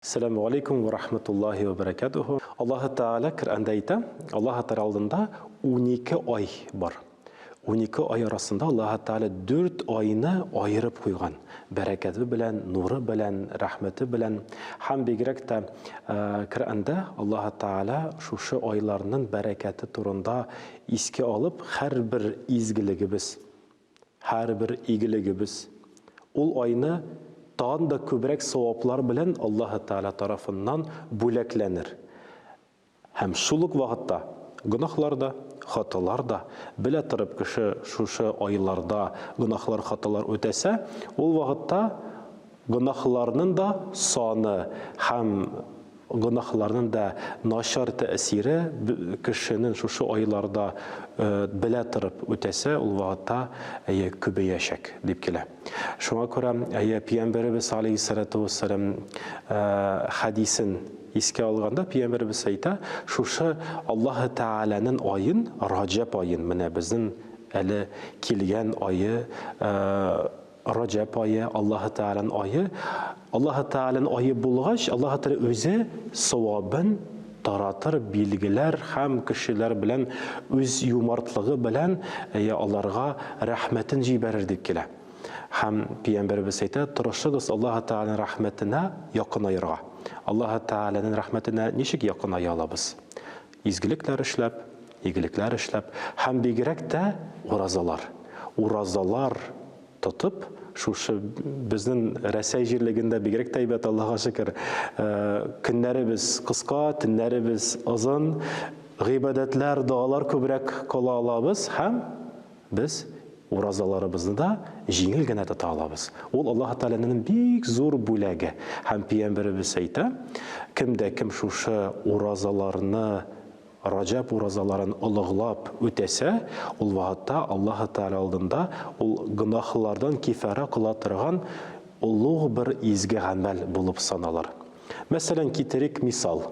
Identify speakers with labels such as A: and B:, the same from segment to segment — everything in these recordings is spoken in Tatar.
A: Сәламү алейкум вә рахматуллаһи вә бәрәкәтүһү. Аллаһы Тәгалә Коръәндә әйтә, Аллаһы Тәгалә алдында 12 ай бар. 12 ай арасында Аллаһы Тәгалә 4 айны аерып куйган. Бәрәкәте белән, нуры белән, рәхмәте белән. Һәм бигрәк тә Коръәндә Аллаһы Тәгалә шушы айларның бәрәкәте турында искә алып, һәрбер изгелегебез, Һәрбер игелегебез ул айны тагын да күбрәк саваплар белән Аллаһы Тәгалә тарафыннан бүләкләнер. Һәм шул ук вакытта гөнаһлар да, хаталар да, белә торып кеше шушы айларда гөнаһлар, хаталар үтәсә, ул вакытта гөнаһларның да саны һәм Гөнаһларның да начар тәэсире кешенең шушы айларда белә торып үтәсә, ул вакытта, әйе, күбәячәк, дип килә. Шуңа күрә, әйе, пиямбәребез алейһиссалату вассалам хәдисен искә алганда, пиямбәребез әйтә, шушы Аллаһы Тәгаләнең аен, Раҗәб аен, менә безнең әле килгән ае, Раҗәб ае, Аллаһы Тәгаләнең ае. Аллаһы Тәгаләнең ае булгач, Аллаһы Тәгалә үзе савабын таратыр, билгеләр һәм кешеләр белән үз юмартлыгы белән әйе, аларга рәхмәтен җибәрер дип килә. Һәм пәйгамбәребез әйтә, тырышыгыз Аллаһы Тәгаләнең рәхмәтенә якынаерга. Аллаһы Тәгаләнең рәхмәтенә ничек якыная алабыз? Изгелекләр эшләп, игелекләр эшләп һәм бигрәк тә уразалар. Уразалар тотып, шушы безнең Рәсәй җирлегендә бигрәк тә әйбәт, Аллаһка шөкер, көннәребез кыска, төннәребез озын, гыйбадәтләр, догалар күбрәк кыла алабыз һәм без уразаларыбызны да җиңел генә тота алабыз. Ул Аллаһ Тәгаләнең бик зур бүләге. Һәм пәйгамбәребез әйтә, кем дә кем шушы уразаларны, Раҗәб уразаларын олыглап үтәсә, ул вакытта Аллаһ Тәгалә алдында ул гөнаһлардан кифарә кыла торган олуг бер изге гамәл булып саналыр. Мәсәлән, китерик мисал.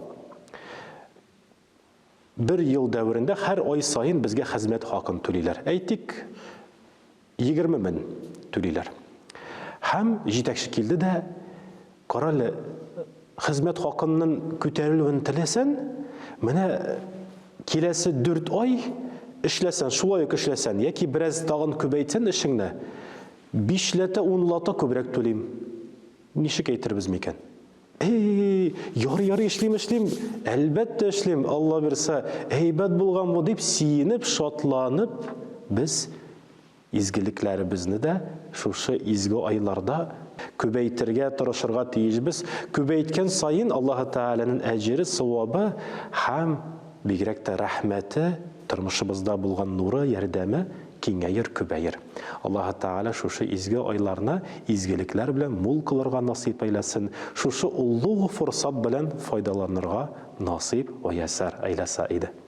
A: Бер ел дәверендә һәр ай саен безгә хезмәт хакын түлиләр. Әйтик, 20 мен түлиләр. Һәм җитәкче килде дә, карале, хезмәт хакынның күтәрелүен теләсән, менә киләсе 4 ай эшләсән, шулай ук эшләсән, яки бераз тагын күбәйтсән эшеңне, бишләтә, унлата күбрәк түлим. Ничек әйтербез микән? Эй, ярый, ярый, эшлим, эшлим. Әлбәттә эшлим, Алла бирсә, әйбәт булган бу дип сөенеп, шатланып, без изгелекләребезне дә шушы изге айларда күбәйтергә тырышырга тиешбез. Күбәйткән саен Аллаһы Тәгаләнең әҗере, савабы һәм бигрәк тә рәхмәте, тормышыбызда булган нуры, ярдәме киңәер, күбәер. Аллаһы Тәгалә шушы изге айларны изгелекләр белән мул кылырга насыйп әйләсен, шушы олуг форсат белән файдаланырга насыйп вә ясәр әйләсә иде.